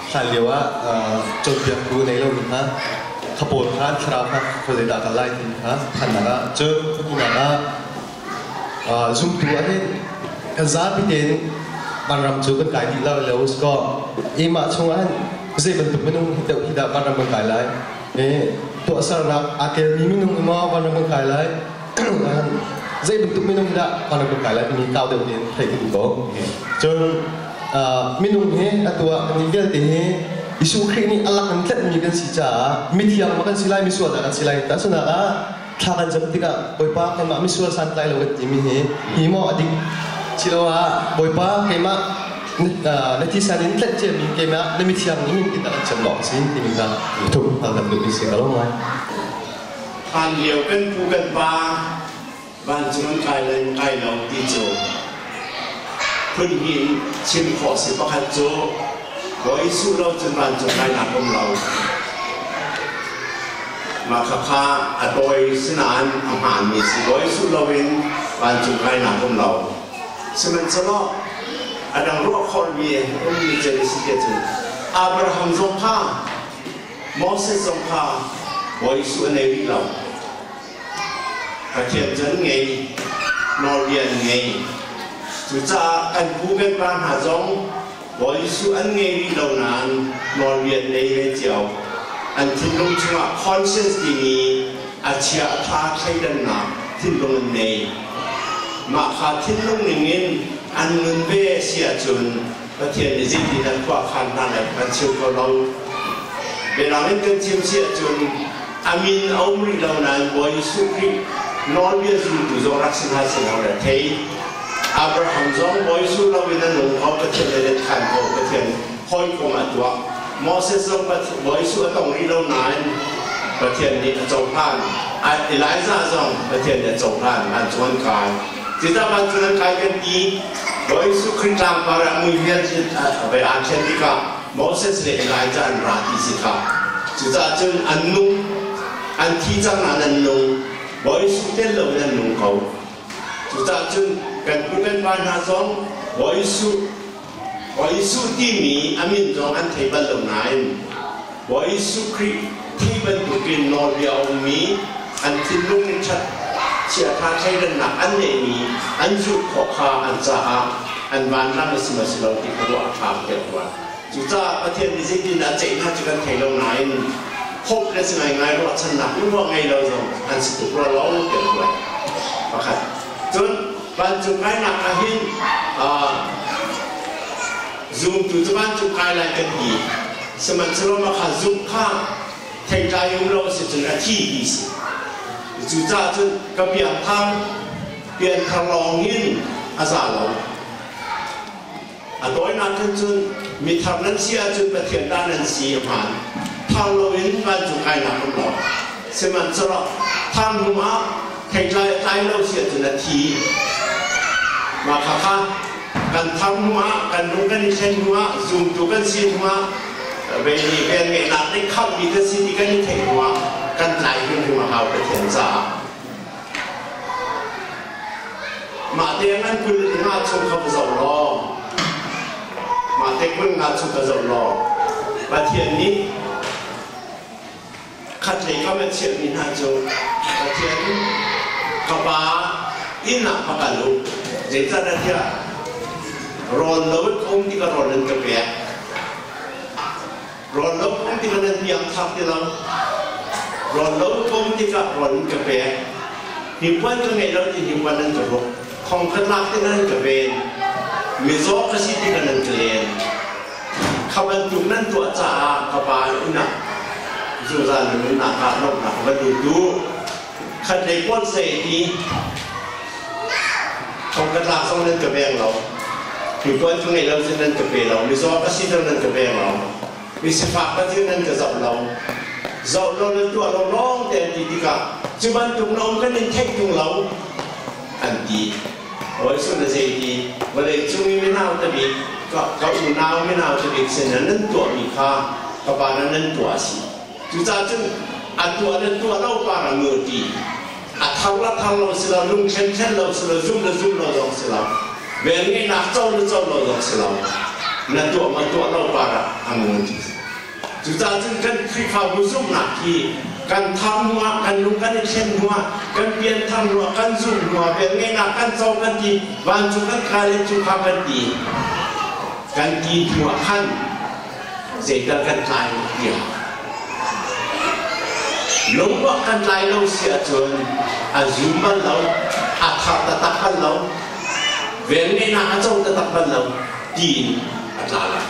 Hlan lio ah cawnpiaktu nei lomi kha kha pawl kha an thlarau kha khuazei dah kal lai timi kha phannak ah, cun pahnihnak ah zumtu ah hin kan zapi tein vanram cu kan kai dih lo lo sikaw imah chungah hin zei bantuk minung deuh hi dah vanram kan kai lai, tuahsernak aa telmi minung maw vanram kan kai lai, zei bantuk minung dah vanram kan kai lai timi kau deuh tein theih ka duh ko. Cun minung hi atu ah kan vialte hi Jesuh Khrih nih a lak in tlenhmi kan si caah mithiang ma kan si lai, misual dah kan si lai? Tahchunhnak ah, thla kan cam tikah "Bawipa, keimah misual santlai lo" kan timi hi hi maw a dik siloah "Bawipa, keimah na thisen in tlenh ciami keimah na mithiang ning in" ti kan cam lawng si timi kha thuk hal kan duhmi si ka lo ngai. Hlan lio kan pu kan pa vancung an kai le kai lo ti cu phun hnih in chim khawh si. Pakhat cu Bawi Jesuh lo cun vancung kainak um lo. Mah khakha a tawi sinain a hmaanmi si. Bawi Jesuh loin vancung kainak um lo. Sihmanhsehlaw a dang ruah khawhmi ummi cel si tiah cun Abraham zong kha, Moses zong kha Bawi Jesuh a nei rih lo. Pathian cu an ngei, nawlbia an ngei. Cucaah kan pu kan pa hna zong Bawi Jesuh an ngei rih lo nain nawlbia an nei ve cio. An thinlung chungah conscience timi a chia a ṭha thleidannak thinlung an nei. Mah kha thinlung ningin an nun ve si ahcun Pathian nih zeitin an khuakhan hna lai kan chim kho lo. Biadang in kan chim si ahcun a min a um rih lo nain Bawi Jesuh Khrih nawlbia zultu zong rak si hna seh law le thei. Abraham zong Bawi Jesuh loin a nung ko, Pathian le let khan ko, Pathian hawikom ah tuah. Moses zong Bawi Jesuh a tong rih lo nain Pathian nih a cohlan. Elijah zong Pathian nih a cohlan, vancung an kai. Cucaah vancung an kai kan ti, Bawi Jesuh Khrih tlangpar ah mui vialte vai aa thlen tikah Moses le Elijah an ra ti si kha. Cucaah cun an nung, an thi cang nain an nung. Bawi Jesuh tel loin an nung ko. Cucaah cun kan pu kan pa hna zong Bawi Jesuh, Bawi Jesuh timi a min zong an thei bal lo nain Bawi Jesuh Khrih thi bantukin nawlbia a ummi an thinlung nih ṭhat chiaṭha thleidannak an neihmi an zulh khawh kha an caah an vanram a si maw si lo ti kha ruah a ṭha tiah ka ruah. Cucaah Pathian nih zeitindah a ceih hna cu kan thei lo nain hope le si ngaingai ruahchannak lungruah ngei lo zong an si tuk rua lo tiah ka ruah. Pakhat. Cun vancung kainak ah hin zumtu cu vancung kai lai kan ti. Sihmanhsehlaw mah kha zumh kha theitlai um lo a si cun a thi ti si. Cucaah cun ka piangthar, pianthar lawng hin a za lo. A tawinak khan cun mithar nan si ahcun Pathian ta nan si a hmaan. Thar loin vancung kainak um lo. Sihmanhsehlaw thar hnu ah theitlai a tlai lo si ahcun a thi. Mah khakha kan thar hnu ah, kan lung kan i thlen hnu ah, zumtu kan si hnu ah, vei nih velngeihnak nih khamhmi kan si ti kan i theih hnu ah kan tlai hrimhrim a hau Pathian caah. Mah te ngan 25 chung kha va zoh law, mah te 25 chung kha zoh law, Pathian nih khatlei kam a chiahmi hna cu Pathian ka Pa inn ah va kal u. Zeicahtiah rawl lo in ka um tikah rawl nan ka pek. Rawl lo ka um tikah nan biang thak ti lo. Rawl lo ka um tikah rawl nan ka pek. Hnipuan ka ngeih lo ti hnipuan nan ka ruk. Thong ka tlak tikah nan ka ven. Mizaw ka si tikah nan ka len. Kha bantuk nan tuah caah ka Pa inn ah zungzal na nunnak ah lawmhnak va lut u. Khatlei pawl zei ti thong ka tlak zong nan ka veng lo. Hnipuan ka ngeih lo cun nan ka pe lo. Mizaw ka si zong nan ka veng lo. Misifak ka cu nan ka zoh lo. Zoh lo le tuah lo lawng te an ti tikah cu bantuk na um kan in theih tung lo an ti. Hawi na zei ti vawlei cung i minau tabik ka unau minau tabik sinah nan tuahmi kha ka pa nan nan tuah a si. Cucaah cun a tuah le tuah lo par a ngur ti. A thar le thar lo si lo, lungthlen thlen lo si lo, zum le zum lo zong si lo, velngeihnak co le co lo zong si lo. Na tuah ma tuah lo par ah a ngun. Cucaah cun kan Khrihfabu zumhnak hi kan thar hnuah, kan lung kan i thlen hnuah, kan pianthar hnuah, kan zumh hnuah, velngeihnak kan co kan ti, vancung kan kai le cu kha kan ti. Kan ti hnuah khan zeital kan tlai tiah lungruak kan tlai lo si ahcun a zum bal lo, a thar taktak bal lo, velngeihnak a co taktak bal lo tiin a tla lai.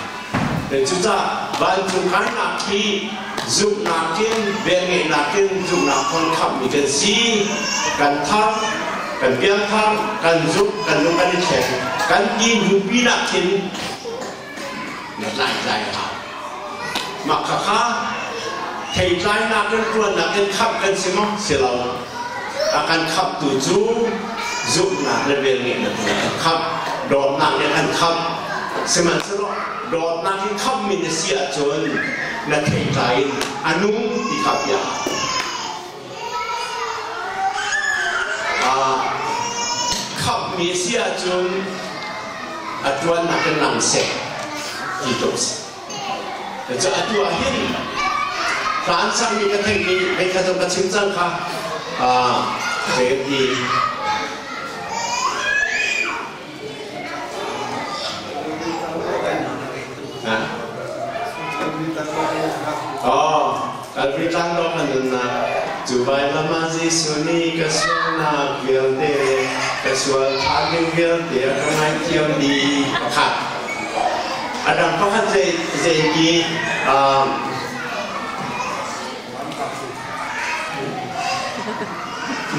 Cucaah vancung kainak hi zumhnak in velngeihnak in zumhnak thawng khamhmi kan si. Kan thar, kan piangthar, kan zumh, kan lung kan i thleng. Kan ti hnu pinah khin na tlaitlai a hau. Mah khakha theitlainak in ṭuannak in khamh kan si maw? Si lo. A kan khamhtu cu zumhnak le velngeihnak in a kan khamh. Dawtnak nih a kan khamh. Sihmanhsehlaw dawtnak hi khamhmi na si ahcun na theitlai in a nung ti kha bia. Khamhmi si ahcun a ṭuannak in lang seh ti tluk si. Cu atu ah hin hlan sakmi ka theihmi meikhat zong ka chim cang kha zei kan ti. Oh, Calvary tlangdawh kan nunnak cu vailam ah Jesuh nih ka sualnak vialte ka sual ṭhan ding vialte a ka ngaihthiam dih pakhat. A dang pakhat zei zei ti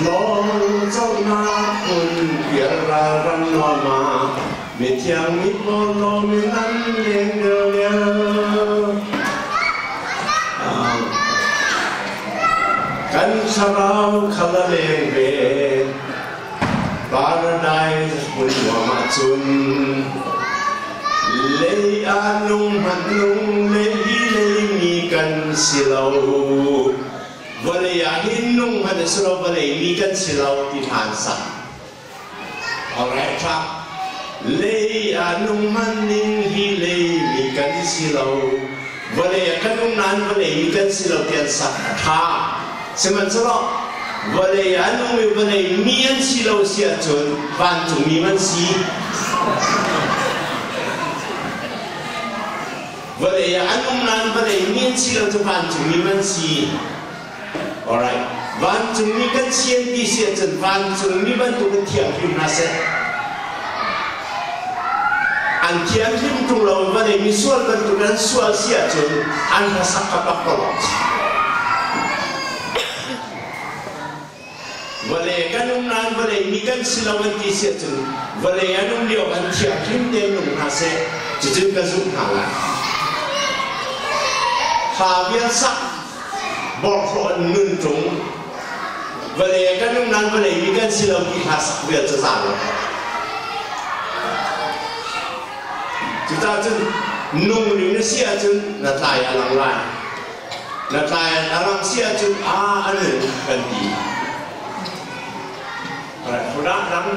Lawmconak hmun pialral ram nuam ah mithiang mi pawl lawm in an leng lio. Kan thlarau khal a leng ve Paradise hmun nuam ah cun lei ah nung hmanh nung lei hi lei mi kan si lo. Vawlei ah hin nung hmanh a si lo, vawlei mi kan si lo ti hlan sak. Alright, tha. Lei ah nung hmanh ning hi lei mi kan si lo. Vawlei ah kan um nain vawlei mi kan si lo ti an sak a tha. Sihmanhsehlaw vawlei ah an um i vawlei mi an si lo si ahcun vancung mi man si. Vawlei ah an um nain vawlei mi an si lo cu vancungmi man si. Alright. Vancungmi kan si an ti si ahcun vancungmi bantukin thianghlim hna seh. An thianghlim ṭung lo vawlei misual bantukin an sual si ahcun an hlasak kha pakpalawng si. Vawlei kan um nain vawlei mi kan si lo an ti si ahcun vawlei an um lio an thianghlim tein nung hna seh cucun ka zumh hna lai. Hla vial sak borhlawh in nun ṭung vawlei kan um nain vawlei mi kan si lo ti hla sak vial cu za lo. Cucaah cun nung ning na si ahcun na tlai a lang lai. Na tlai a rang si ahcun a an kan ti. Alright, dang.